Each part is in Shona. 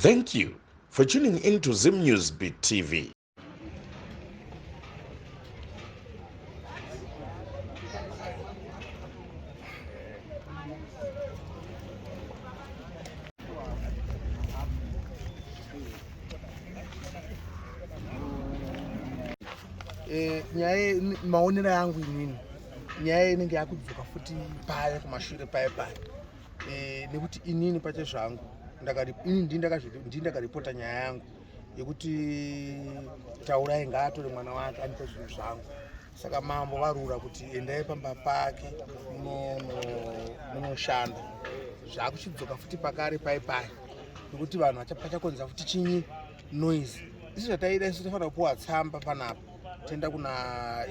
Thank you for tuning in to Zim News Beat TV. Eh, nyaya maonero yangu inini nyaya inenge yakudzoka futi paya kumashure paya paya eh, nekuti inini pache zvangu ini ndii ndakaripota nyaya yangu yekuti taurai ngaatore mwana wake anipe zvinhu zvangu saka mambo varura kuti endai pamba pake munoshanda zvakuchidzoka futi pakare pai pai nekuti vanhu vachakonza futi chinyi noise isu zvataida isu tofanira kupiwa tsamba panapa toenda kuna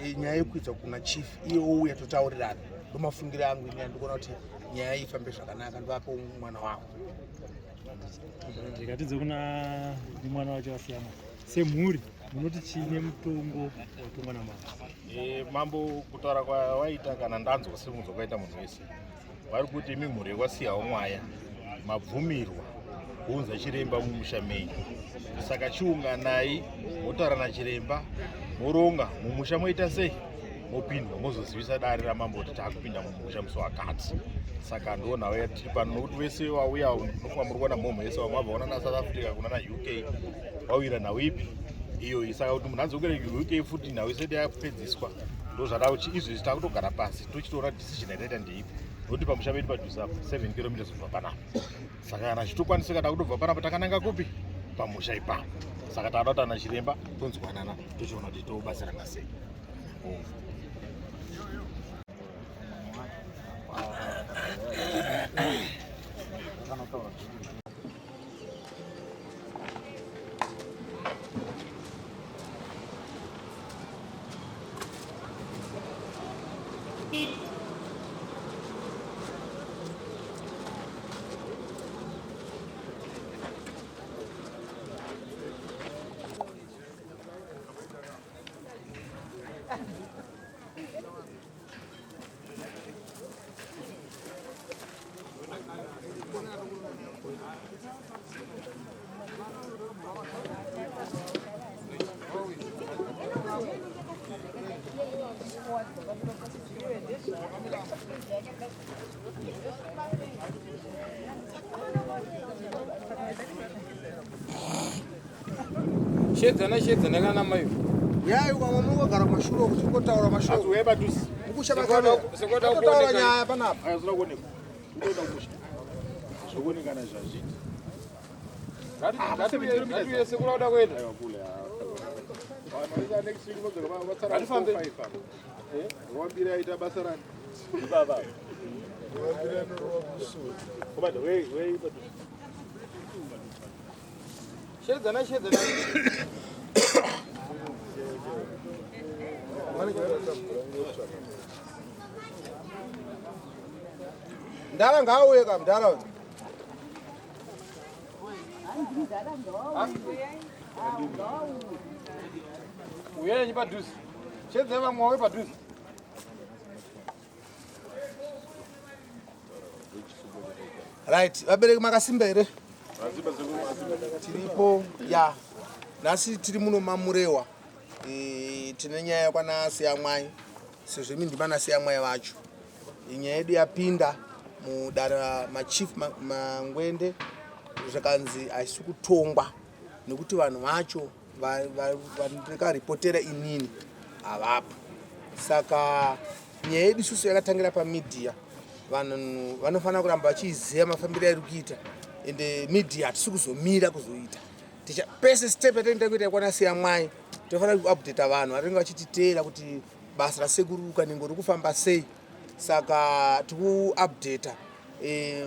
e, nyaya yekuidza kuna chief iye ouya totaurirana ndomafungiro angu ini andikuona kuti nyaya ifambe zvakanaka ndovape mwana wavo ndikatidze kuna mwana wacho asiyana semhuri munoti chii nemutongo watongwa namambo e, mambo kutaura kwawaita kana ndanzwa sekunzwa kwaita munhu wese vari kuti imi mhuri yekwasiyawo mwaya mabvumirwa kuunza chiremba mumusha menyu saka chiunganai motaura nachiremba moronga mumusha moita sei mopindwa mozozivisa dare ramambo kuti taakupinda mumusha musi wakati saka ndo nhau yatiri pano nokuti vese vauya nokuva muri kuona mhomho yese vamwe vabva kuna nasouth africa kuna nauk vawira nhau ipi iyoyi saka kuti munhu adzokere uk futi nhau isati yapedziswa ndozvada kuti izvezvi takutogara pasi tochitoona decision yataita ndeipi nokuti pamusha pedu padhuze apo 7 kilometers kubva panapa saka kana zvichitokwanisika takutobva panapa takananga kupi pamusha ipapo saka taada kuti ana chiremba tonzwanana tochiona kuti tobatsirana sei Shedzana shedzana kana mai. Yayi kwa mama ukagara mashure uko tiri kutaura mashoko. Asi uye padhuze. Mukusha makamera. Sekuda Totaura kuoneka. nyaya panapa. Aya zvoda kuonekwa. Unoda kusha. Zvokuonekana zvazviti. Ngatiuye sekuru auda kuenda. Aiwa kule. Vanoita next week vodzoka vatsara Ngatifambe. 4 5 apa. Eh? Wambira aita basa rani. Baba. Wambira anorova musoro. Kubata wei wei padhuze. Shedzana shedzana. Mdara ngaauye ka mdara uyu. Uyai padhuze. Shedzai vamwe vauye padhuze. Right, vabereki makasimba here? Tiripo ya. Nhasi tiri muno mamurewa. E, tine nyaya kwana Siyamwai. Sezvo imi ndimana Siyamwai vacho. E, nyaya yedu yapinda mudare machief Mangwende zvakanzi haisi kutongwa nekuti vanhu vacho vandikaripotera inini havapo. Saka nyaya yedu isusu yakatangira pamedia vanhu vanofanira kuramba vachiiziva mafambiro airi kuita ende media hatisi kuzomira kuzoita ticha pese step yatinenge takuita yakwana siya mwai tofanira kuupdata vanhu vanenge vachititeera kuti basa rasekuru kanengo riri kufamba sei saka tikuupdata e,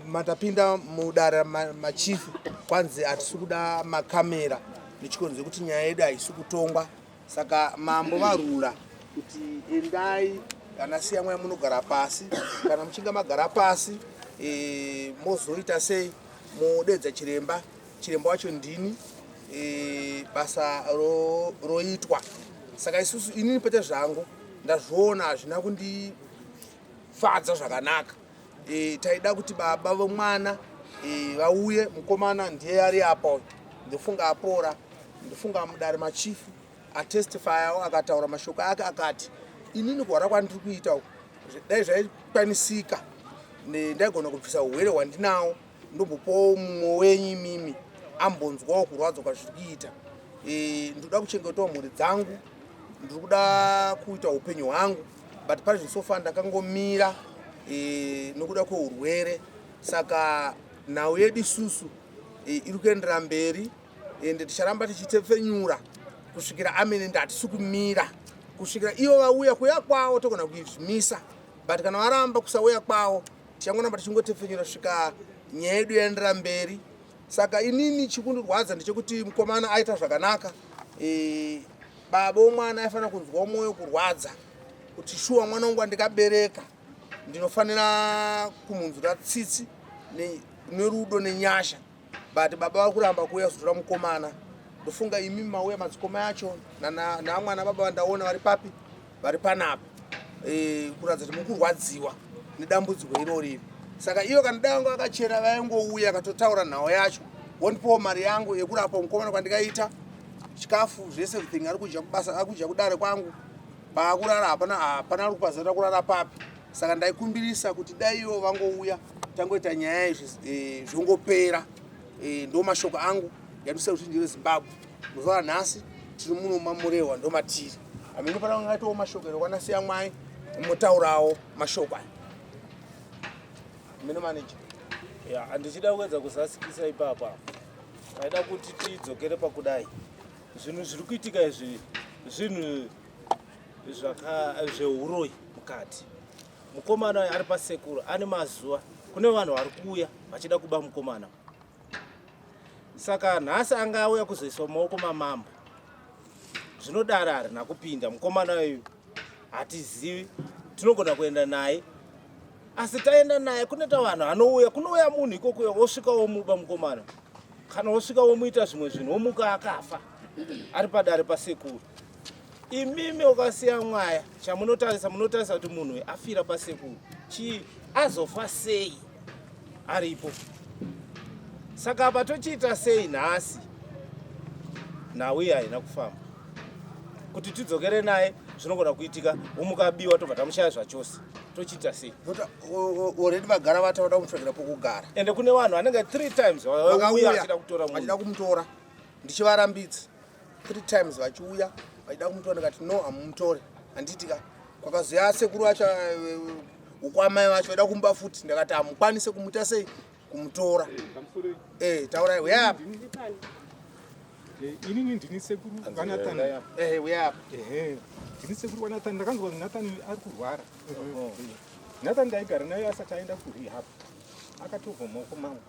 matapinda mudare machief kwanzi hatisi kuda makamera nechikonzero kuti nyaya yedu haisi kutongwa Saka mambo varura kuti endai kana siyamwai munogara pasi kana muchinge magara pasi e, mozoita sei modedza chiremba chiremba wacho ndini e, basa roitwa ro saka isusu inini pete zvangu ndazviona hazvina kundifadza zvakanaka e, taida kuti baba vemwana e, vauye mukomana ndiye ari apa uyu ndofunga apora ndofunga mudare machifu atestifyawo akataura mashoko ake akati inini kurwara kwandiri kuita uku dai zvaikwanisika ndaigona kubvisa urwere hwandinawo ndombopawo mumwe wenyu imimi ambonzwawo kurwadzwa kwazviri kuita e, ndinoda kuchengetawo mhuri dzangu ndiri kuda kuita upenyu hwangu but pari zvino sofa ndakangomira e, nokuda kweurwere saka nhau yedu isusu e, iri kuendera mberi ende ticharamba tichitepfenyura kusvikira amene ndatisi kumira kusvikira ivo vauya kuuya kwavo togona kuizvimisa but kana varamba kusauya kwavo tichangoramba tichingotepfenyura kusvika nyaya yedu yaendera mberi saka inini chikundirwadza ndechekuti mukomana aita zvakanaka e, baba womwana aifanira kunzwa mwoyo kurwadza kuti shuwa mwana wangu andikabereka ndinofanira kumunzwira tsitsi nerudo nenyasha but baba vari kuramba kuuya kuzotora mukomana ndofunga imi mauya madzikoma yacho naamwana baba vandaona vari papi vari panapa e, kuratidza kuti mukurwadziwa nedambudziko irori iri saka iyo kana dai vanga vakachera vaingouya akatotaura nhau yacho wondipawo mari yangu yekurapa mukomana kwandikaita chikafu zvese everything ari kudya kubasa ari kudya kudare kwangu paakurara hapana hapana ari kupazata kurara papi saka ndaikumbirisa kuti dai ivo vangouya tangoita nyaya izvi eh, zvongopera eh, ndo mashoko angu yandisai kuti ndiri zimbabwe muzuva ranhasi tiri muno mamurehwa ndo matiri hameno pana vangaitawo mashoko ero kwanasiya mwai motaurawo mashoko aya meno manager ya handichida kuedza kuzasikisa ipapa taida kuti tidzokere pakudai zvinhu zviri kuitika izvi zvinhu zveuroyi mukati mukomana uyu ari pasekuru ane mazuva kune vanhu vari kuuya vachida kuba mukomana saka nhasi anga auya kuzoiswa mumaoko mamambo zvinodaro harina kupinda mukomana uyu hatizivi tinogona kuenda naye asi taenda naye kunoita vanhu anouya kunouya munhu ikokuya wosvika womuba mukomana kana wosvika womuita zvimwe zvinhu womuka akafa ari padare pasekuru imimi ukasiya mwaya chamunotarisa munotarisa kuti munhu uyu afira pasekuru chii azofa sei aripo saka apa tochiita sei nhasi nhau iyi haina kufamba kuti tidzokere naye zvinogona kuitika womukabiwa tobva tamushaya zvachose tochiita sei already vagara vati vada kumutsvagira pokugara ende kune vanhu vanenge three times vauya vachida kutora vachida kumutora ndichivarambidza three times vachiuya vachida kumutora ndikati no hamumutore handiti ka kwakazoya sekuru vacho eh, ukwamai vacho vaida kumuba futi ndakati hamukwanise kumuita sei kumutora eh taurai uya apa eh, inini ndini sekuru vanathan eh uya apa ehe ndini sekuru vanathan ndakanzwa kuti nathan ari kurwara nathan ndaigara naye asati aenda kurehab akatobva mumaoko mangu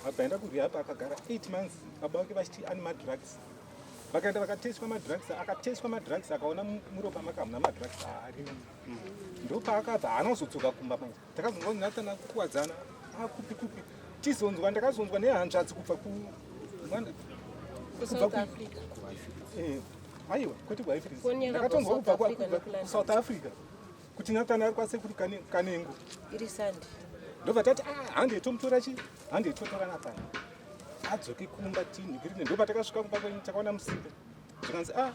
abva aenda kurehab akagara 8 months baba vake vachiti ane madrugs vakaenda vakateswa madrugs akateswa madrugs akaona muropa make hamuna madrugs aarimo ndopaakabva haana kuzodzoka kumba manje takazonzwa kuti nathan akukuwadzana akupi kupi tizonzwa ndakazonzwa nehanzvadzi kubva ku eh, aiwa kwete kuafrica ndakatonzwa kubva kusouth africa kuti nathan ari kwasekuru kanengo iri sandi ndobva tati ah, hande tomutora chi hande totora nathan adzoke kumba tinhikirine ndobva takasvika kumba kwenyu takaona musika zvikanzi ah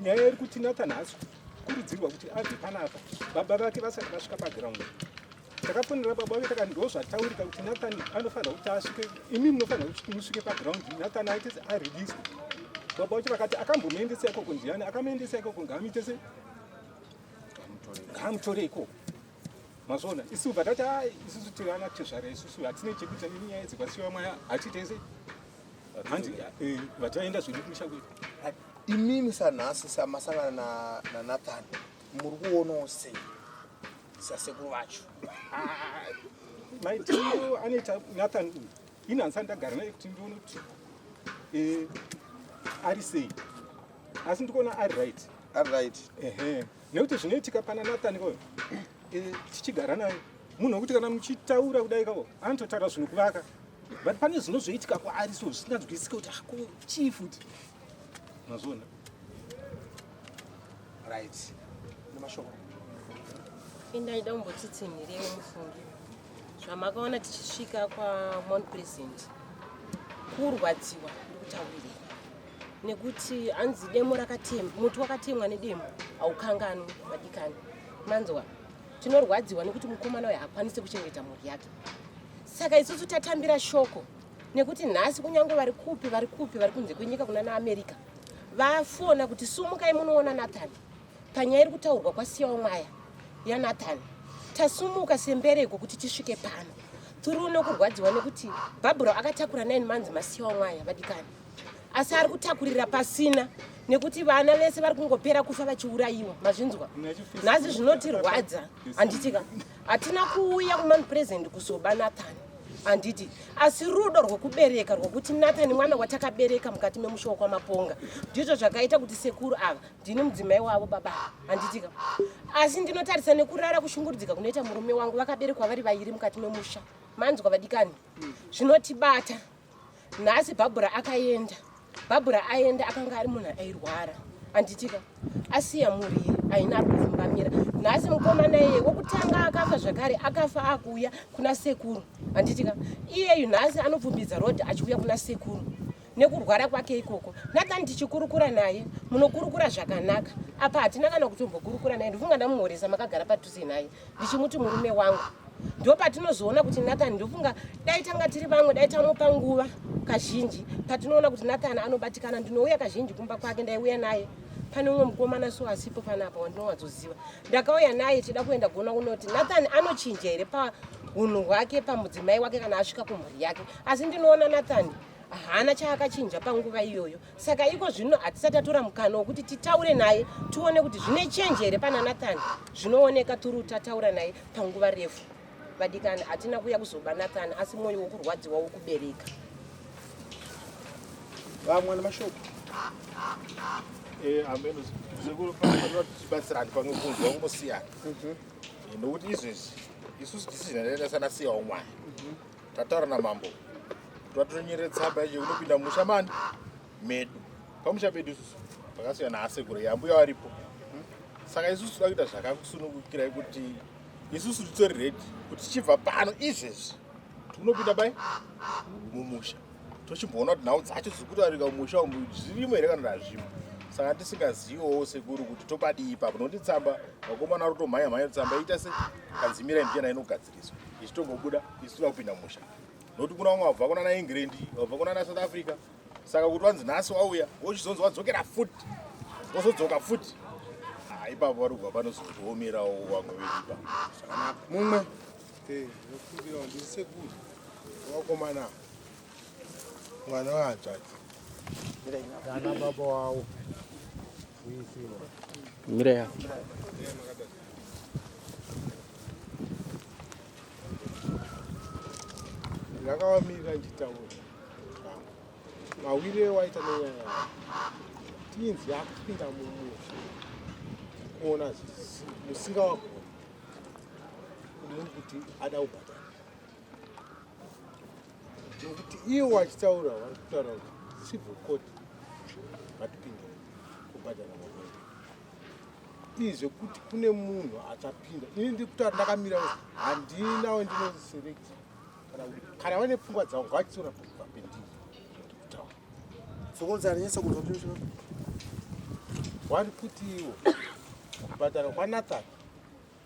nyaya iri kuti nathan haasi kurudzirwa kuti abve panapa baba vake vasati vasvika paground takafonera baba vake takati ndo zvataurika kuti nathan anofanira kuti asvike imi munofanira kuti musvike paground nathan aite areleaswe baba vacho vakati akambomuendesa ikoko ndiani akamuendesa ikoko ngaamuite se ngaamutore ikoko mazvoona isu bva tati ai isusu tiri ana tezvara isusu hatine chekuita nenyaya dzekwasiwa mwaya hatiite sei handi eh, vataenda zvedu kumisha kwedu imimi sanhasi samasangana nanathan muri kuonawo sei sasekuru vacho ah, maitiro anoita nathan uyu ini handisati ndagara naye kuti ndione kuti eh, ari sei asi ndikuona ari right ari right ehe nekuti zvinoitika pana Nathan koyo e, tichigara naye munhu wekuti kana muchitaura kudai kako anototaura zvinokuvaka but pane zvinozoitika kwaari so zvisinganzwisike kuti ako ah, chii futi mazviona right nemashoko indaida kumbotitsinhirewo mufungi Zvamakaona tichisvika kwaMount Pleasant kurwadziwa ndikutaurirei nekuti hanzi demo rakatemwa, muti wakatemwa nedemo haukanganwi vadikani. Manzwa, tinorwadziwa nekuti mukomana uyu haakwanisi kuchengeta mhuri yake. Saka isusu tatambira shoko nekuti nhasi kunyange vari kupi vari kupi vari kunze kwenyika kuna naAmerica vafona kuti sumukai munoona Nathan panyaya iri kutaurwa kwasiyawo mwaya yaNathan. Tasumuka sembereko kuti tisvike pano tiri nokurwadziwa nekuti Barbara akatakura 9 months masiyawo mwaya vadikani, asi ari kutakurira pasina nekuti vana vese vari kungopera kufa vachiurayiwa. Mazvinzwa nhasi zvinotirwadza handitika hatina kuuya kuMount Pleasant kuzoba Nathan handiti, asi rudo rwekubereka rwekuti Nathan mwana watakabereka mukati memusha wekwaMaponga ndizvo zvakaita kuti sekuru ava ndini mudzimai wavo baba handitika. Asi ndinotarisa nekurara kushungurudzika kunoita murume wangu, vakaberekwa vari vairi mukati memusha. Manzwa vadikani, zvinotibata. Nhasi Barbara akaenda, Barbara aenda akanga ari munhu airwara handitika, asiya mhuri aina ari kupfumbamira. Nhasi mukomana iye wokutanga akafa zvakare, akafa akuuya kuna sekuru handitika. Iyeyu nhasi anopfumbidza road achiuya kuna sekuru nekurwara kwake ikoko. Nathan tichikurukura naye, munokurukura zvakanaka apa hatina kana kutombokurukura naye. Ndofunga ndamuhoresa makagara padhuze naye ndichimuti murume wangu. Ndo patinozoona kuti Nathan, ndofunga dai tanga tiri vamwe dai tamupa nguva kazhinji. Patinoona kuti Nathan anobatikana, ndinouya kazhinji kumba kwake, ndaiuya naye pane umwe mukomana so asipo panapa wandinowadzoziva, ndakauya naye tida kuenda kuona kunoti Nathan anochinja here paunhu hwake pamudzimai wake kana asvika kumhuri yake. Asi ndinoona Nathan haana chaakachinja panguva iyoyo. Saka iko zvino hatisati tatora mukana wekuti titaure naye tione kuti zvine chenje here pana Nathan. Zvinooneka turu tataura naye panguva refu. Vadikani, hatina kuuya kuzoba Nathan, asi mwoyo wokurwadziwa wokubereka. Vamwe nemashoko. Ameno sekuru panoda tibatsirane pamwe kunzwa kunosiyana. Nokuti izvezvi isusu decision yataita sana siyawo mwana. Tataura namambo kuti vatonyerere tsamba yacho yekunopinda mumusha mani medu. Pamusha pedu isusu pakasiyana asekuru yambuya varipo. Saka isusu toda kuita zvakakusunungukirai kuti isusu titori ready kuti tichibva pano izvezvi tinopinda pai mumusha tochimboona kuti nhau dzacho dziri kutaurika mumusha umu zvirimo here kana kuti hazvimo. Saka tisingaziviwo sekuru kuti topadii ipapo, nokuti tsamba vakomana vari kutomhanya mhanya tsamba iita se kanzi mirai mbichana inogadziriswa ichitongobuda isu toda kupinda mumusha, nokuti kuna vamwe vabva kuna naEngland vabva kuna naSouth Africa. Saka kuti wanzi nhasi wauya wochizonzi wadzokera futi wozodzoka futi, ipapo vari kubva panozotiomerawo vamwe vedu ipapo. Zvakanaka. Mumwe ndinokumbirawo ndiri sekuru vakomana mwana wehanzvadzi ana baba wavo. Mireya. Ndakavamirira ndichitaura mawirire waita nenyaya yavo, tinzi yakupinda mumusha kuona musingawagoni muri kuti ada kubhadhara, nokuti iwo wachitaura vari kutaura kuti civil court ngatipinde kubhadhara mavhenda ii zvekuti kune munhu achapinda. Ini ndiri kutaura ndakamira, handina wendinoselect kana kuti kana vane pfungwa dzavo ngavachitora kubva pendiri ndikutaura. Sokonzaranyisa kunzwa kuti vari kuti iwo kubhadhara kwaNathan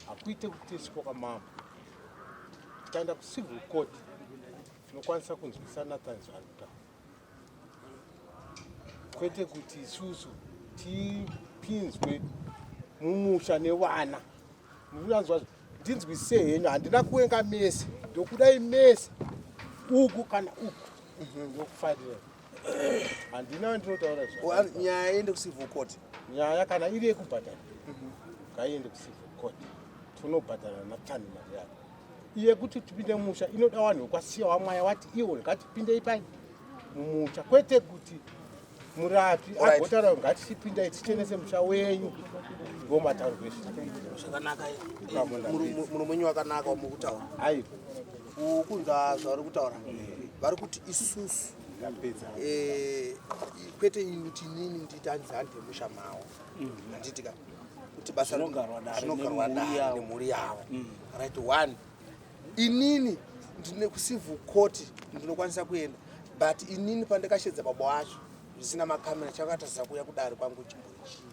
hakuite kuteswa kwamambo. Tikaenda kucivil court tinokwanisa kunzwisa Nathan zvaari kutaura, kwete kuti isusu tipinzwe mumusha nevana. Mukunanzwa ndinzwisise henyu, handina kuwenga mese, ndokudai mese uku kana uku ndokufarira, handina ndinotaura. Nyaya iende kucivil court. Nyaya kana iri yekubhadhara ngaiende kucivil court, tinobhadhara Nathan mari yake. Iye kuti tipinde mumusha inoda vanhu vekwasiya wamwaya wati iwo ngatipindei pai mumusha, kwete kuti murapi agotaura ngatichipindai tichenese musha wenyu. Ngomatauriro zvakanaka. Muromo wenyu wakanaka wamukutaura. Aiwa, kunza zvavari kutaura, vari kuti isusu ndapedza. Kwete ini kuti inini nditi hanzi hande musha mavo handitika kuti basa Zvinogarwa dare zvinogarwa nemhuri dare yavo. Nemhuri yavo. Right, one. Inini ndine kucivil court ndinokwanisa kuenda, but inini pandakashedza baba wacho zvisina makamera, chakatadza kuuya kudare kwangu chimbori chii?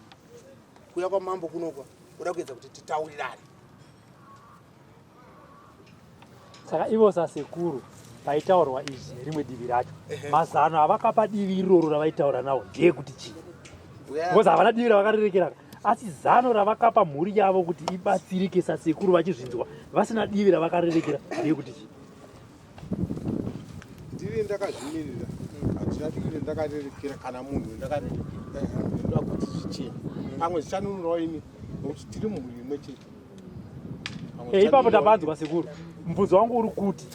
Kuuya kwamambo kunokwa kuda kuedza kuti titaurirane. Saka ivo sasekuru paitaurwa izvi nerimwe divi racho, mazano avakapa divi iroro ravaitaura nawo ndeyekuti chii? Because havana divi ravakarerekera, asi zano ravakapa mhuri yavo kuti ibatsirike sasekuru vachizvinzwa vasina divi ravakarerekera ndeyekuti chii? Ndiri ndakazvimirira, handina divi randakarerekera kana munhu wendakarerekera. Ndinoda kuti zvichene, pamwe zvichanunurawo ini nokuti tiri mumhuri imwe chete. Eh, ipapo tapanzwa sekuru. Mubvunzo wangu uri kuti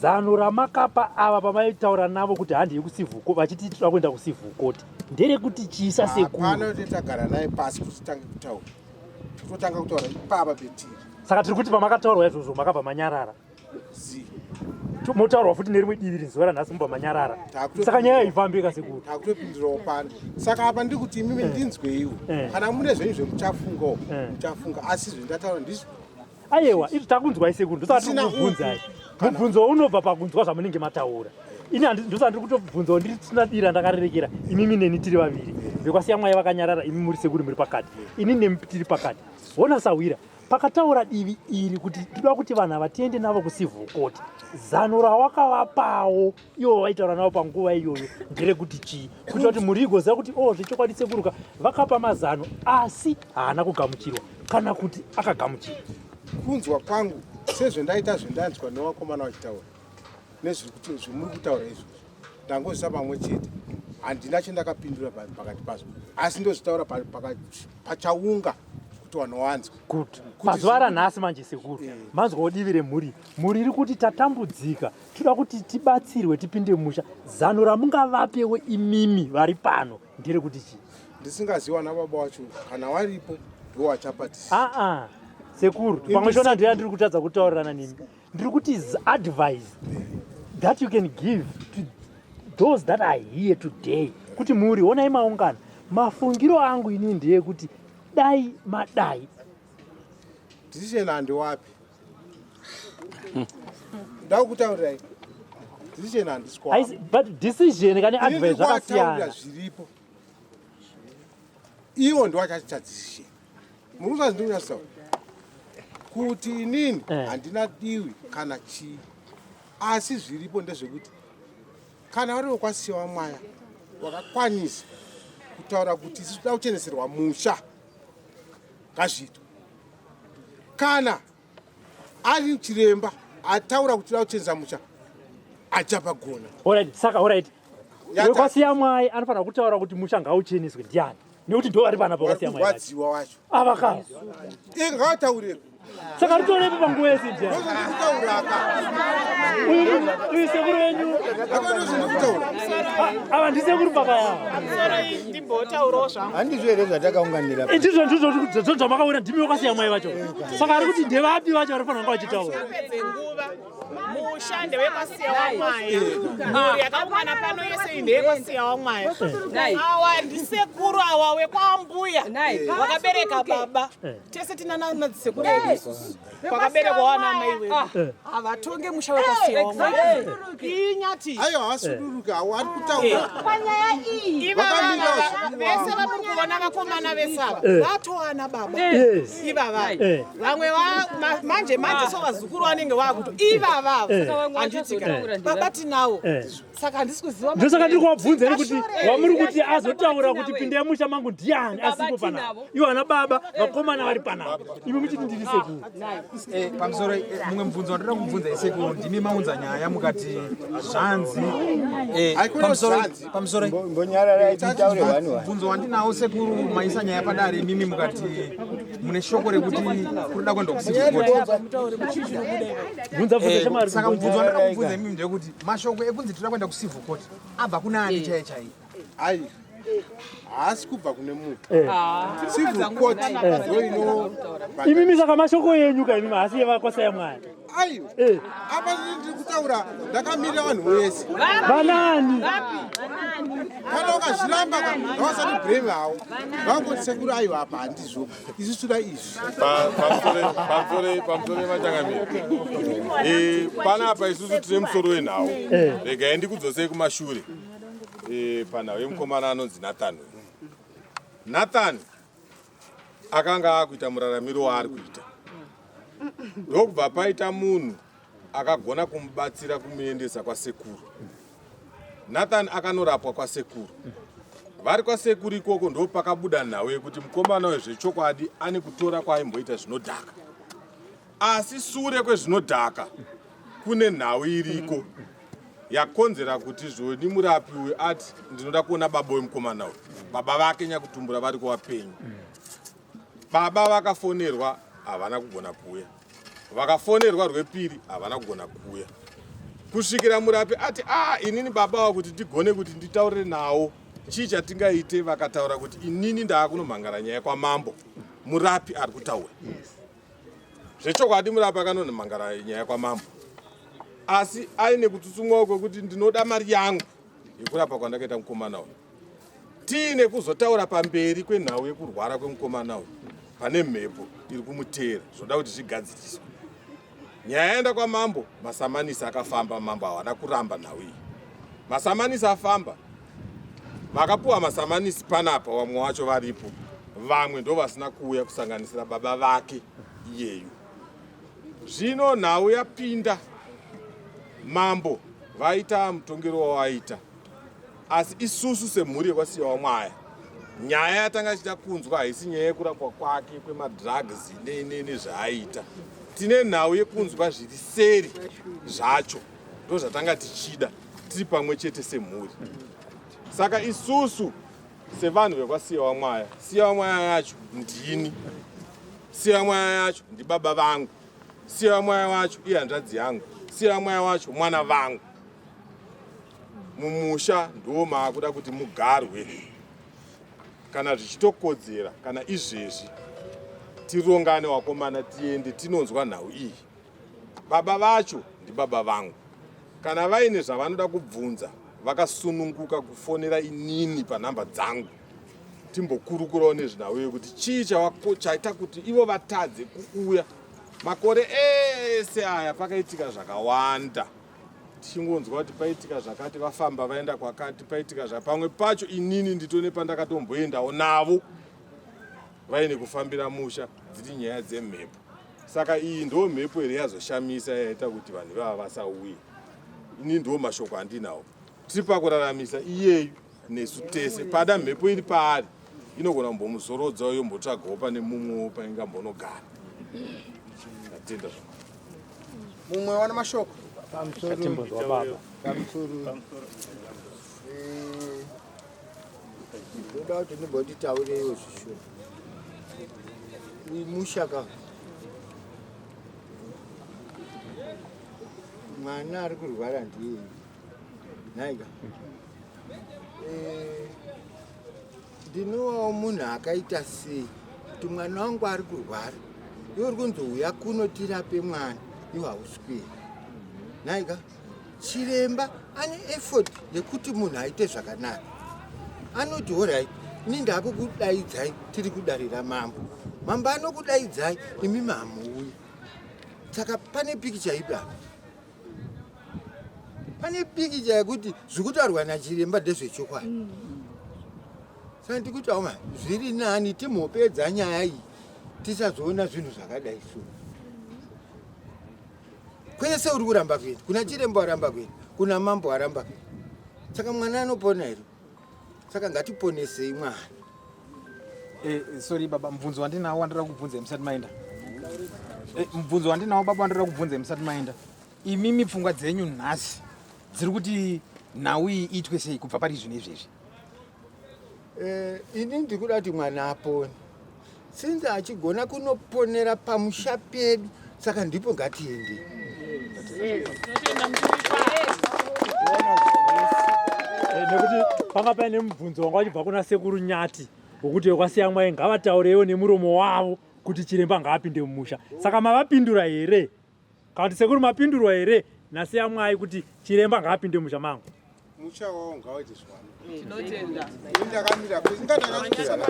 zano ramakapa ava pamaitaura navo kuti handi yekucivil court, vachiti tinoda kuenda kucivil court, nderekuti chiisa sekuru? Hapana kuti tagara naye pasi kuti titange kutaura, tototanga kutaura ipapa petiri. Saka tiri kuti pamakataurwa izvozvo makabva manyarara, motaurwa futi nerimwe divi rizuva ranhasi mubva manyarara, saka nyaya haifambika sekuru. Takutopindirawo pano. Saka apa ndiri kuti imimi ndinzweiwo kana mune zvenyu zvemuchafungawo muchafunga, asi zvendataura ndizvo. Ayewa, izvi takunzwai sekuru, ndosaka tiri kukubvunzai. Mubvunzo unobva pakunzwa zvamunenge mataura. Ini ndosaka ndiri kutobvunzawo, ndiri tisina dira ndakarerekera, imimi neni tiri vaviri, vekwasiya mwai vakanyarara, imi muri sekuru muri pakati, ini nemi tiri pakati. Hona sahwira, pakataura divi iri kuti tinoda kuti vanhu ava tiende navo kucivil court, zano rawakavapawo ivo vaitaura navo panguva iyoyo nderekuti chii, kuitira kuti mhuri igoziva kuti o zvechokwadi sekuruka vakapa mazano asi haana kugamuchirwa kana kuti akagamuchirwa? Kunzwa kwangu sezvendaita zvendanzwa nevakomana vachitaura nezvemuri kutaura izvozvo, ndangozvisa pamwe chete, handina chendakapindura pakati pazvo, asi ndozvitaura pachaunga kuti vanhu vanzwe. Good. Mazuva aranhasi manje sekuru, manzwawo divi remhuri. Mhuri iri kuti tatambudzika, toda kuti tibatsirwe tipinde musha. Zano ramungavapewo imimi vari pano nderekuti chii? Ndisingaziwa nababa wacho, kana waripo ndiwo wachapatisa. Aa sekuru, pamwe shona ndiyo yandiri kutadza kutaurirana nemi. Ndiri kuti advice that you can give to those that are here today, kuti mhuri honai maungana, mafungiro angu inini ndeyekuti dai madai. Decision handiwapi, ndakutaurirai decision handisi. But decision kane advice zvakasiyana. Zviripo iwo ndiwachaita decision. Muri kuzazi ndikunyatsotaura kuti inini handina diwi kana chii, asi zviripo ndezvekuti kana vari vekwasiwa mwaya wakakwanisa kutaura kuti isu toda kucheneserwa musha, ngazviitwe. Kana ari chiremba ataura kuti toda kuchenesa musha, achapagona. Alright, saka alright, wekwasiya mwai anofanira kutaura kuti musha ngaucheneswe ndiani? Nekuti ndo vari pana pakwasiya mwai vacho. Warwadziwa wacho ava ka. Ngavataureko. Saka ritorepi panguva yese ndiani? Ndozvandikutauraka. Uyu sekuru wenyu. Ndozvandikutaura. Ava ndisekuru baba yavo. Sorry, ndimbotaurawo zvangu. Handizvo here zvatakaunganira? Ndizvo ndizvo zvamakaona, ndimi wakasiya mwai vacho. Saka ari kuti ndevapi vacho varifanira kunge vachitaura? Pedze nguva. Musha ndewekwasiya wamwaya. Mhuri yakaungana pano yese iyi ndeyekwasiya wamwaya. Awa ndisekuru awa wekwambuya vakabereka baba. Tese tina nadzisekuru edu isusu. Kwakaberekwa wana amai wedu. Havatonge musha wekwasiya wamwaya. Inyati. Aiwa, havasuduruka, ari kutaura. Panyaya iyi ivava vese vamuri kuona, vakomana vese ava vatowana baba ivava. Vamwe manje manje so vazukuru vanenge vakuto ivava, handitika baba tinawo, saka handisi kuziva. Ndosaka ndiri kuvabvunza iri kuti wamuri kuti azotaura kuti pindai musha mangu ndiani asipo panapa? Ivo ana baba vakomana vari panapa, imi muchiti ndiri sekuru. Pamusoro, mumwe mubvunzo wandoda kubvunza isekuru, ndimi maunza nyaya mukati zvanzi. Pamusoro, pamusoro. Mbonyararai titaure one one. Mubvunzo wandinawo sekuru, maisa nyaya padare imimi mukati mune shoko rekuti kunoda kuenda kucivil court. Bvunza, bvunza shamwari. Saka mubvunzo wandoda kubvunza imimi ndeyekuti mashoko ekunzi toda kuenda kucivil court abva kuna ani chaiye chaiye? Ai. Haasi kubva kune munhu. Eh. Civil court ndoino. Imimi saka mashoko enyu ka imimi haasi yevakwasaya mwaya. Aiwa. Apa ndiri kutaura ndakamirira vanhu vese. Vanani? Kana ukazviramba ka ngavasati brave hawo. Vangoti sekuru aiwa apa handizvo. Isu toda izvi. Pamusoro machangamire. Eh, panapa isusu tine musoro wenhau. Regai ndikudzosei kumashure. Eh, panhau yemukomana anonzi Nathan. Nathan akanga akuita muraramiro waari kuita. Ndokubva paita munhu akagona kumubatsira kumuendesa kwasekuru. Nathan akanorapwa kwasekuru. Vari kwasekuru ikoko ndopakabuda nhau yekuti mukomana uyu zvechokwadi ane kutora kwaaimboita zvinodhaka. Asi sure kwezvinodhaka kune nhau iriko yakonzera kuti zvoni murapi uyu ati ndinoda kuona baba wemukomana uyu. Baba vake nyakutumbura vari kuvapenyu. Baba vakafonerwa havana kugona kuuya. Vakafonerwa rwepiri havana kugona kuuya. Kusvikira murapi ati a ah, inini baba ava kuti ndigone kuti nditaurire nawo chii chatingaite vakataura kuti inini ndaakunomhangara nyaya kwamambo. Murapi ari kutaura. Zvechokwadi murapi akanomhangara nyaya kwamambo. Asi aine kutsutsumwawo kwekuti ndinoda mari yangu yekurapa kwandakaita mukomana uyu. Tiine kuzotaura pamberi kwenhau yekurwara kwemukomana uyu pane mhepo iri kumuteera zvinoda kuti zvigadziriswe. Nyaya yaenda kwamambo, masamanisi akafamba, mambo hawana kuramba nhau iyi. Masamanisi afamba, vakapuwa masamanisi panapa, vamwe wacho varipo, vamwe ndovasina kuuya kusanganisira baba vake iyeyu. Zvino nhau yapinda, mambo vaita mutongero wawaita. Asi isusu semhuri yekwaSiyawamwaya, nyaya yatanga tichida kunzwa haisi nyaya yekurapwa kwake kwemadrugs nezvaaita. Tine nhau yekunzwa zviri seri zvacho, ndozvatanga tichida tiri pamwe chete semhuri. Saka isusu sevanhu vekwaSiyawamwaya, Siyawamwaya yacho ndini, Siyawamwaya yacho ndibaba vangu, Siyawamwaya wacho ihanzvadzi yangu, Siyawamwaya wacho mwana vangu. Mumusha ndiwo maakuda kuti mugarwe kana zvichitokodzera kana izvezvi tirongane wakomana tiende tinonzwa nhau iyi. Baba vacho ndibaba vangu kana vaine zvavanoda kubvunza vakasununguka kufonera inini panhamba dzangu timbokurukurawo nezvenhau yekuti chii chaita kuti ivo vatadze kuuya makore ese aya pakaitika zvakawanda tichingonzwa kuti paitika zvakati vafamba vaenda kwakati paitika zva pamwe pacho inini nditone pandakatomboendawo navo vaine kufambira musha dziri nyaya dzemhepo saka iyi ndo mhepo here yazoshamisa yaita kuti vanhu ivava vasauye ini ndo mashoko andinawo tiri pakuraramisa iyeyu nesu tese pada mhepo iri paari inogona kumbomuzorodza yombotsvagawo pane mumwewo paingambonogara ndatenda zvangu mumwe wana mashoko pamusoro pamusoro eh, ndoda kuti ndimbonditaureiwo zvishuwa uyu musha ka mwana ari kurwara ndiye nhaika eh, ndinowawo munhu akaita sei kuti mwana wangu ari kurwara iwe uri kunzi uya kuno tirape mwana iwe hausi kuenda nhaika chiremba ane effort yekuti munhu aite zvakanaka anoti horait ini ndakukudaidzai tiri kudare ramambo mambo anokudaidzai imi mamuuya saka pane pikicha ipi apa pane pikicha yekuti zvikutaurwa nachiremba ndezvechokwadi saka ndikuti auma zviri nani timhopedza nyaya iyi tisazoona zvinhu zvakadai so kwese uri kuramba kuenda kuna chiremba waramba kuenda kuna mambo waramba kuenda saka mwana anopona here saka ngatiponesei mwana Eh, sorry baba mubvunzo wandinawo wandinoda kubvunza musati maenda eh, mubvunzo wandinawo baba wandinoda kubvunza musati maenda imimi pfungwa dzenyu nhasi dziri kuti nhau iyi iitwe sei kubva pari zvino izvezvi Eh, ini ndikuda kuti mwana apone since achigona kunoponera pamusha pedu saka ndipo ngatiende. Eh, nekuti panga paine mubvunzo wanga wachibva kuna sekuru Nyati wokuti vekwaSiyamwai ngavataurewo nemuromo wavo kuti chiremba ngaapinde mumusha. Saka mavapindura here? Kana kuti sekuru mapindurwa here naSiyamwai kuti chiremba ngaapinde mumusha mangu? Musha wawo ngawaite zvano. Tinotenda. Ini ndakamira kwese ndakakasana.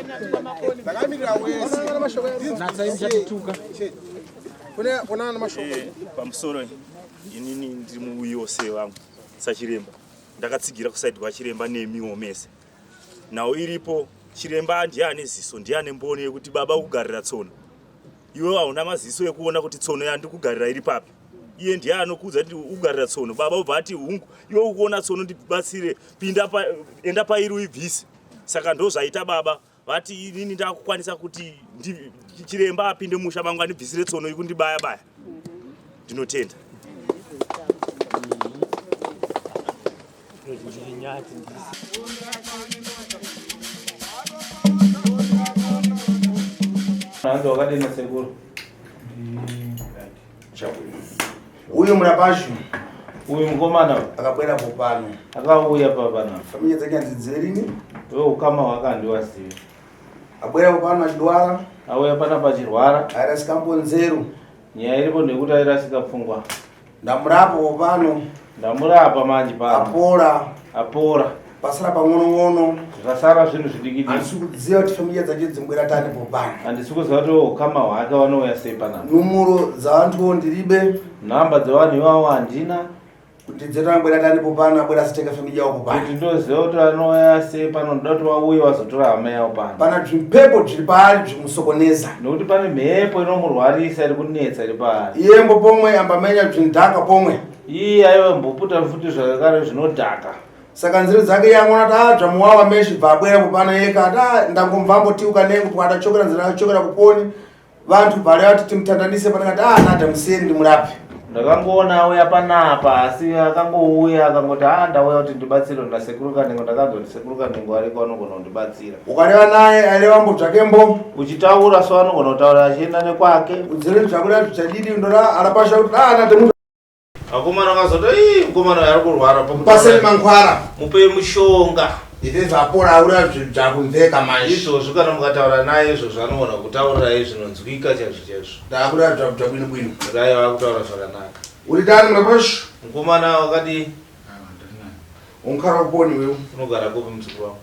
Ndakamira wese. Natsai muchatituka. Kune kuna ana mashoko. Eh, pamusoro inini ndiri muuyiwo sevangu sachiremba ndakatsigira kusaidi kwachiremba nemiwo mese nhau iripo chiremba ndiye ane ziso ndiye ane mboni yekuti baba ukugarira tsono iwe hauna maziso ekuona kuti tsono yandiri kugarira iri papi iye ndiye anokuudza kuti ukugarira tsono baba ubva ati hungu iwe ukuona tsono ndibatsire pinda pa, enda pairi uibvise saka ndozvaita baba vati inini ndakukwanisa kuti chiremba apinde musha mangu andibvisire tsono ikundibaya baya ndinotenda. Hanzi wakadini sekuru? Uyu murapashu uyu mukomana akabwera po pano akauya papana familia dzake handidzive rini iwe ukama hwake handiwazivi abwera po pano achidwara auya panapa achirwara airasika mbonzero nyaya iripo ndeyekuti airasika pfungwa ndamurapa po pano ndamurapa manje pano apora apora pasara pang'onong'ono zvasara zvinhu zvidikidiki handisi kuziva kuti familia dzake dzimbwera tani po pano handisi kuziva kuti ukama hwake vanouya sei panapa numuro dzavantuwo ndiribe nhamba dzevanhu ivavo handina kuti dzetu anobwera tani po pano abwera asitenga familia yavo po pano kuti ndoziva kuti vanouya sei pano ndoda kuti vauye vazotora hama yavo pano pana zvimpepo zviri paari zvimusokoneza nokuti pane mhepo inomurwarisa iri kunetsa iri paari iyembo pomwe ambamenya zvinodhaka pomwe iye aiva mboputa futi zvakare zvinodhaka saka nzira dzake yangona kuti ah zvamuwawa meshi bva abwera kupano yeka ati ah ndangomva ambotiuka nengu kwatachokera nzira achokera kuponi vantu bvale vati timutandanise panakati ah nada musiyeni ndimurape ndakangoona auya panapa asi akangouya akangoti a ndauya kuti ndibatsirwe nasekuru kanengo ndakanzwa kuti sekuru kanengo ariko anogona kundibatsira ukareva naye aireva mbo zvakembo uchitaura so anogona kutaura achienda nekwake udzire zvakuda zvichadidi ndora arapasha kuti ah nada munhu Vakomana vakazoti ii mukomana uyu ari kurwara Paseni mankwara. Mupei mushonga. Izvi zvapora aura zvakunzeka manje. Izvozvo kana mukataura naye izvozvo anoona kutaurirai zvinonzwika chaizvo chaizvo. Ndakuda zvabwino bwino. Rai vakutaura zvakanaka. Uri tani murapashu? Mukomana wakadii? Unkara kuponi wewe. Unogara kupi muzukuru wangu?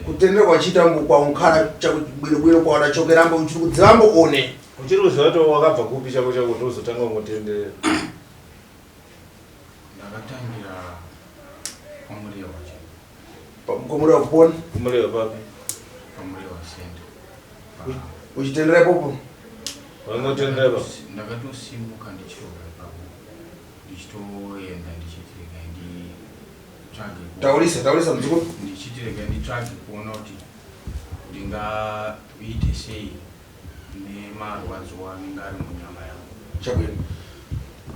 Kutendera kwachiita mbu kwaunkara bwino bwino kwawadachokera mbo uchiri kudziva mbo one. Uchiri kuziva kuti wakabva kupi chako chako kuti uzotanga kungotenderera? Ndakatangira kwaMurewa chaipo. KwaMurewa kupona? KwaMurewa papi? PaMurewa center. Uchitendera ipopo? Wangotendera ipapo? Ndakatosimuka ndichitobva ipapo ndichitoenda ndichiti regai nditsvage Taurisa, taurisa muzukuru. Ndichiti regai nditsvage kuona kuti ndingaite sei nemarwadzo anenge ari munyama yangu. Chabwino.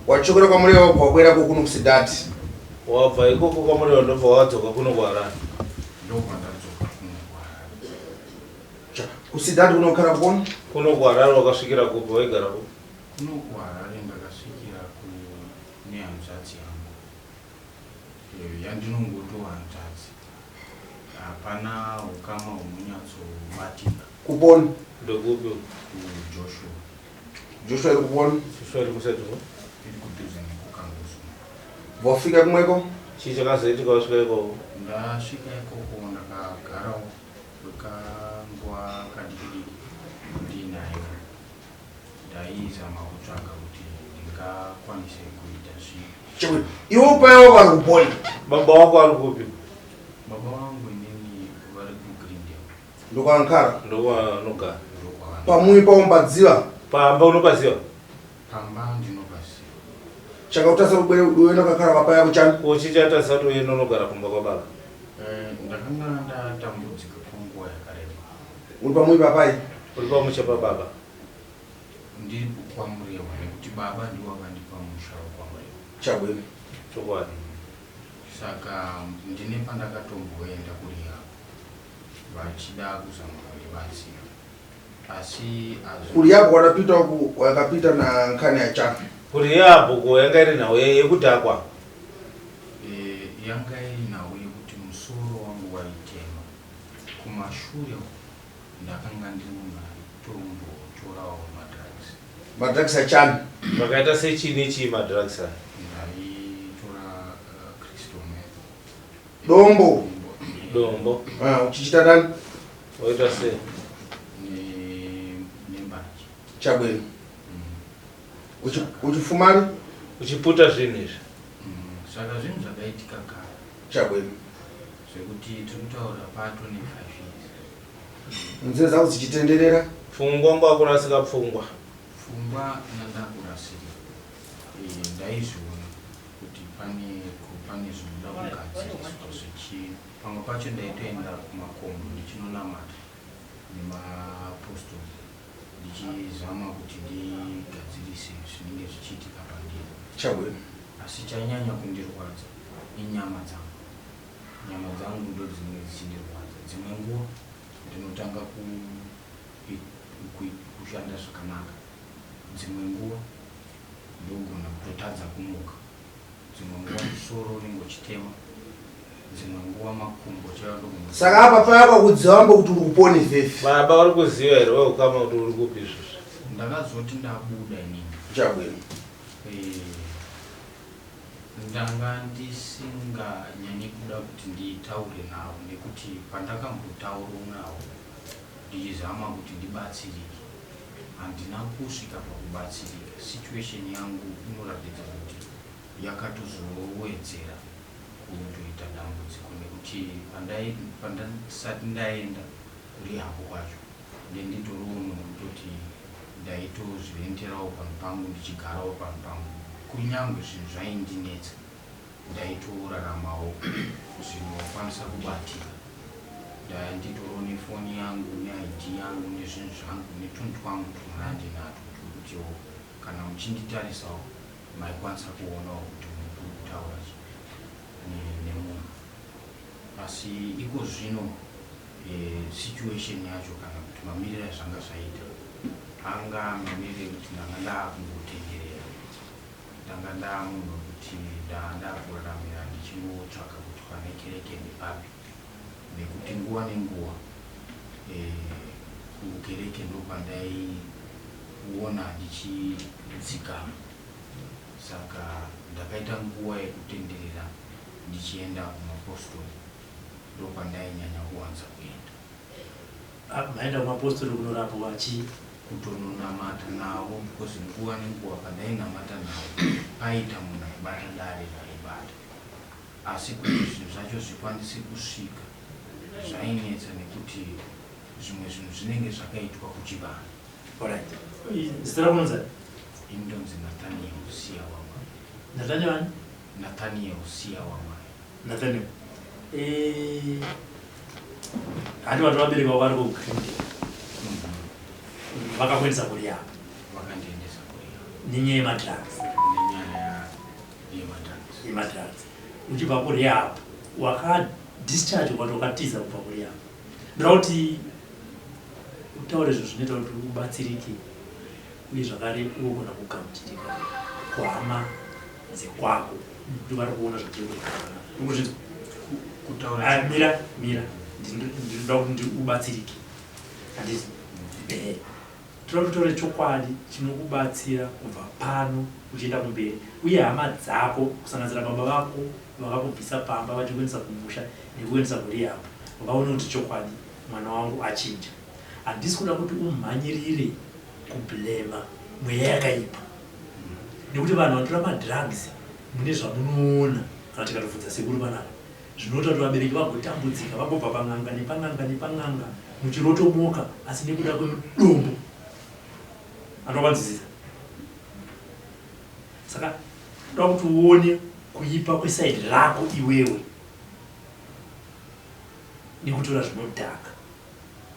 Wachokera kwaMurewa wabva wabwera kuno kuSidati. Wabva ikoko kwaMurewa ndobva wadzoka kuno kuHarare. Ndobva ndadzoka kuno kuHarare. KuSidati kunokara kuno? Kuno kuHarare wakasvikira kupi waigara kupi? Kuno kuHarare ndakasvikira kune hanzvadzi yangu yandinongoto hanzvadzi. Hapana hukama hunonyatsobatika. Kuponi? Ndokupi? KuJoshua. Joshua iri kuponi? Joshua iri kusati ko? Iri kudhuze nekuKangusu. Wafika kumweko? Chii chakazoitika wasvika ikoko? Ndasvika ikoko ndakagarawo kwekanguva kadiki diki ndiinaye. Ndaizama kutsvaga kuti ndingakwanise kuita zvipi. Chekuti iwe upayewo vari kuponi. Baba wako ari kupi? Baba vangu inini vari kuGreendale. Ndokwankara. Ndokwanogara. Pamui paumbadziva. Pamba unopaziva? Pamba ndinopaziva. Chakautasa kubwere uenda kakara baba yako chani? Ko chichatasa kuti uende unogara kumba kwababa? Eh, ndakanga ndatambudzika kwenguva yakareba. Uri pamui papai? Uri pamusha pababa? Ndiri kwaMurewa nekuti baba ndivo vakandipa musha wekwaMurewa. Chabwino. Chokwadi. Saka ndine pandakatomboenda kurehab vachida kuzama kundibatsira asi Kurehab wakapita uku wakapita na nkhani ya chani? Kurehab ko yanga iri nhau yekudhakwa? Eh, yanga iri nhau yekuti musoro wangu waitema. Kumashure uko ndakanga ndiri munhu aitombotorawo madrugs. Madrugs achani? Zvakaita sechii nechii madrugs aya? Ndaitora uh, crystal meth. Dombo. Dombo. Ah, uchichita nani? Waita sei? Ne nembanje. Chabwino. Uchifumari? Uchiputa zvinhu izvi. Mm, saka zvinhu zvakaitika kare. Chabwino. Zvekuti tiri kutaura pato ne 5 years. Nzeve dzako dzichitenderera? Pfungwa ngwakurasika pfungwa. Pfungwa nandakurasika. Eh, ndaizviona kuti pane pane zvinoda kugadziriswa zvichi pamwe pacho ndaitoenda kumakombo ndichinonamata nemapostori ndichizama kuti ndigadzirise zvinenge zvichiitika pandiri. Chabwino. Asi chainyanya kundirwadza inyama dzangu. Nyama dzangu ndodzinenge dzichindirwadza. Dzimwe nguva ndinotanga ku, ku, kushanda zvakanaka. Dzimwe nguva ndogona kutotadza kumuka. Dzimwe nguva musoro unenge uchitema. Dzimwe nguva makumbo chaiwo ndogona. Saka apa paya pakudziva wambo kuti uri kuponi vhevhi. Baba uri kuziva here weukama kuti uri kupi izvozvi? Ndakazoti ndabuda inini. Chabwino. Eh, ndanga ndisinganyanyi kuda kuti nditaure navo nekuti pandakambotaurawo navo ndichizama kuti ndibatsirike handina kusvika pakubatsirika. Situation yangu inoratidza kuti yakatozowedzera kutoita dambudziko nekuti pandasati ndaenda kurehab kwacho ndenditoriwo munhu wekutoti ndaitozvirenterawo panhu pangu ndichigarawo panhu pangu kunyangwe zvinhu zvaindinetsa ndaitoraramawo zvinokwanisa kubatika ndanditoriwo nefoni yangu neid yangu nezvinhu zvangu netunhu twangu twandinatwo twekutiwo kana muchinditarisawo maikwanisa kuonawo kuti muri kutaura nemunhu asi iko zvino eh, situation yacho kana kuti mamiriro azvanga zvaita anga mamiriro ekuti ndanga ndaakungotenderera ndanga ndaamunhu wekuti ndaa ndakuraramira ndichingotsvaka kuti pane kereke ndepapi nekuti nguva nenguva eh, kukereke ndokwandaiona ndichidzikama saka ndakaita nguva yekutenderera ndichienda kumapostori ndokwandainyanya kuwanza kuenda. Ah, maenda kumapostori kunorapwa chii? Kutononamata navo because nguva nenguva pandainamata navo paita munhu aibata dare raibata asi kuti zvinhu zvacho zvikwanise kusvika zvainetsa nekuti zvimwe zvinhu zvinenge zvakaitwa kuchivanhu. Alright. Zita rako unonzi ani? Ini ndonzi Nathaniel Siyawamai. Nathaniel ani? Nathaniel Siyawamai. Nathaniel. Eh, handi vanhu vabereki vako vari kuGrindale. Vakakuendesa kurehab. Vakandiendesa kurehab. Nenyaya yemadrugs. Nenyaya yemadrugs. Yemadrugs. Uchibva kurehab wakadischarge ukati wakatiza kubva kurehab. Ndoda kuti utaure zvinhu zvinoita kuti ubatsirike uye zvakare ugogona kugamuchirika kuhama dzekwako nekuti vari kuona zvatiri kuita uri kuzvinzwa kutaura ah, mira mira ndinoda kuti ubatsirike handiti ehe tinoda kutaura chokwadi chinokubatsira kubva pano uchienda kumberi uye hama dzako kusanganisira baba vako vakakubvisa pamba vachikuendesa kumusha nekuendesa kurehab vaone kuti chokwadi mwana wangu achinja handisi kuda kuti umhanyirire kublema mweya yakaipa nekuti vanhu vanotora madrugs mune zvamunoona kana tikatobvunza sekuru panapa zvinoita kuti vabereki vagotambudzika vagobva pan'anga nepan'anga nepan'anga muchirotomoka asi nekuda kwemudombo anokwanzwisisa saka toda kuti uone kuipa kwesaidi rako iwewe nekutora zvinodhaka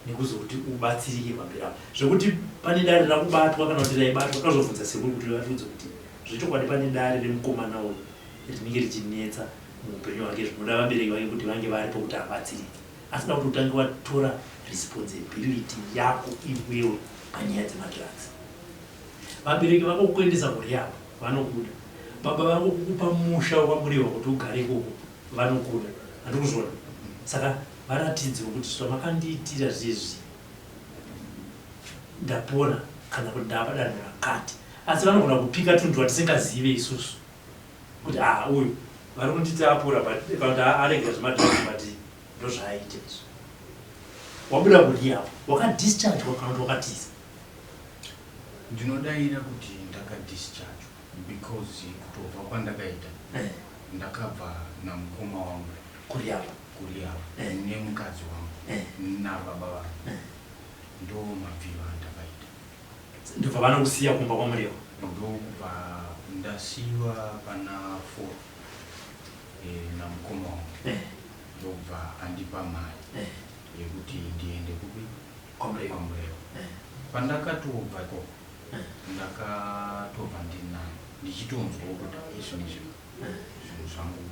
nekuzoti ubatsirike pamberi apo zvekuti pane dare rakubatwa kana kuti raibatwa tazobvunza sekuru kuti vatiudze kuti zvechokwadi pane dare remukomana uyu rinenge richinetsa muupenyu hwake zvinoda vabereki vake kuti vange varipo kuti abatsirike asi da kuti utange watora responsibility yako iwewe panyaya dzemadrugs vabereki vako kukuendesa kurehab. Vanokuda. Baba vako kukupa musha wekwaMurehwa kuti ugare ikoko vanokuda. Handikuzviona. Saka varatidzewo kuti zvamakandiitira zvezvi ndapora kana kuti ndava padanho rakati. Asi vanogona kupika tunhu twatisingazive isusu kuti ah uyu vari kunditi apora but kana kuti aregera zvemadrugs but ndozvaaita izvi. Wabuda kurehab wakadischargwa kana kuti wakatiza? Ndinodaira kuti ndakadischargwa because kutobva kwandakaita eh. ndakabva namukoma wangu kurehab kurehab eh. nemukadzi wangu eh. nababa vangu eh. ndo mabviro andakaita ndobva vanokusiya kumba kwaMurewa ndokubva ndasiyiwa pana four eh, namukoma wangu eh. ndobva andipa mari eh. yekuti ndiende kupi kwaMurewa pandakatobva ikoko ndakatobva ndinani ndichitonzwawo kuti izvinizvi zvinhu zvangu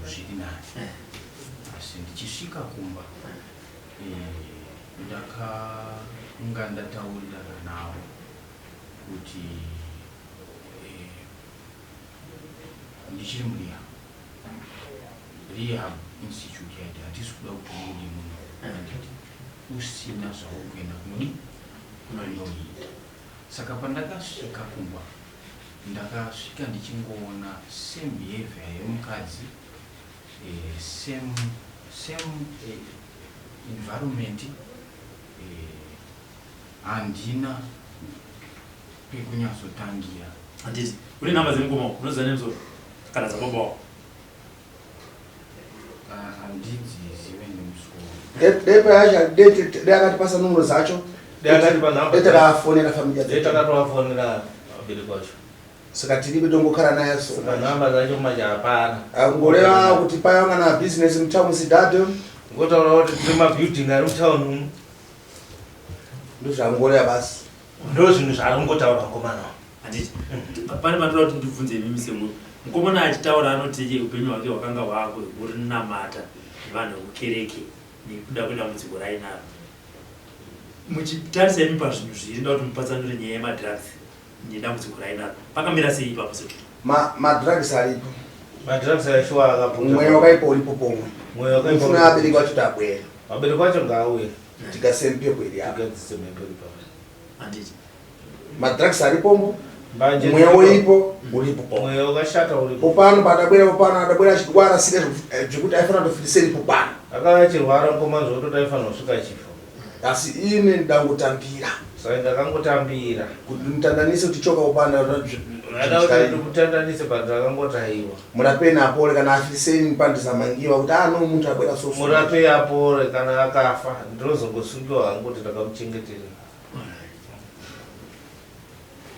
zviri nani asi ndichisvika kumba eh, ndakanga ndataurirana navo kuti eh, ndichiri murehab rehab institute yaiti hatisi kuda kuti ubude muno handiti usina zvauri kuenda kunodi kunoita saka pandakasvika kumba ndakasvika ndichingoona same behavior yemukadzi eh, same same eh, environment eh, handina pekunyatsotangira handiti une nhamba dzemukoma wako unoziva nemusoro kana dzababa wako handidzizive nemusoro dai payacho dai akatipasa numero dzacho dai takafonera familia dai takatovafonera vabereki vacho saka tiripo tongokara naye so saka nhamba dzacho manje hapana ngoreva kuti paya kana business mutown sidhadho ngotaura kuti tiri mabuilding ari mutown umu ndozvangoreva basi ndo zvinhu zvaari kungotaura mukomana handiti pane pandoda kuti ndibvunze imimi sekuru mukomana achitaura anoti iye upenyu hwake hwakanga hwakurinamata nevanhu vekukereke nekuda kwedambudziko rainaro muchitarisa imi pazvinhu zviri nda kuti mupatsanure nyaya yemadrugs nedambudziko rainaro pakamira sei ipapo sekuru madrugs aripo madrugs aishuwa akaputa mweya wakaipa uripo pomwe mweya wakaipa mfuna abereki vacho tabwera vabereki vacho ngaauye tigase mhepo iri apa tigadzise mhepo iri papa handiti madrugs aripombo Mbanje mweya dziripo. uripo uripo pomwe mweya wakashata uripo popano padabwera popano adabwera achirwara sine zvekuti aifanira kutofiriseri popano akauya achirwara mukoma zvototi aifanira kusvika achifa asi ini ndangotambira saka ndakangotambira kuti mutandanise kuti choka popano ada kuti ndikutandanise but ndakangoti aiwa murapeni apore kana afiriseni pandisamangiwa kuti ano muntu abwera so murape apore kana akafa ndinozongosungiwa hangu kuti ndakamuchengetera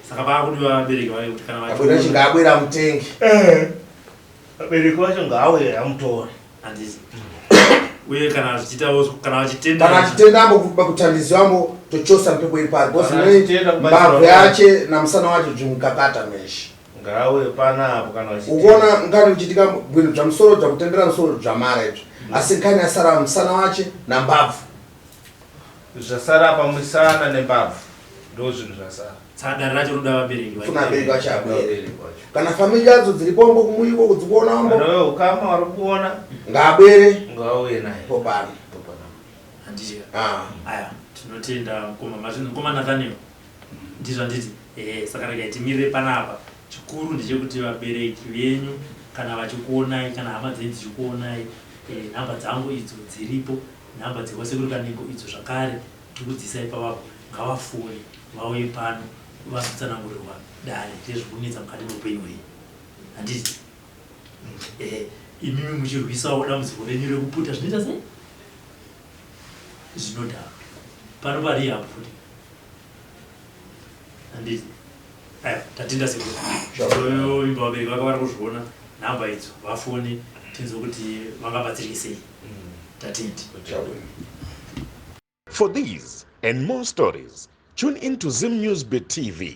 saka paakudiwa vabereki vake kuti kana abwera chinga abwera mutenge vabereki vacho ngaauye amutore handiti uye kana zvichiitawo kana vachitenda kana achitenda ambo kutandiziwa ambo tochosa mpepo iri pari because Kana achitenda kubatsirwa mbabvu yache namusana wacho zvimukakata meshe ngauye panapo kana vachitenda ukuona ngani kuchitika bwino zvamusoro zvakutendera musoro zvamara izvi asi nkani asara musana wache nambabvu zvasara apa musana nembabvu ndo zvinhu zvasara saka dare racho rinoda vabereki funa abereki vacho abwere kana famili yadzo dziripombo kumuyiko kudzikuonambo kana veukama vari kuona ngaabwere ngauye naye popano handiti Ah. aya tinotenda mukoma mazvinhu mukoma Nathaniel ndizvo handiti ehe saka regai timirire panapa chikuru ndechekuti vabereki venyu kana vachikuonai kana hama dzenyu dzichikuonai eh, nhamba dzangu idzo dziripo nhamba dzekwasekuru Kanengo idzo zvakare tikudzisa ipavapo ngavafone vauye pano vazotsanangurirwa dare rezvikunetsa mukati meupenyu hwenyu handiti ehe imimi muchirwisawo dambudziko renyu rekuputa zvinoita sei zvinodhaka pano parehab futi handiti aya tatenda sekuru imba vabereki vaka vari kuzviona nhamba idzo vafone tinzwe kuti vangabatsirike sei tatenda For these and more stories, tune in to Zim News Bit TV.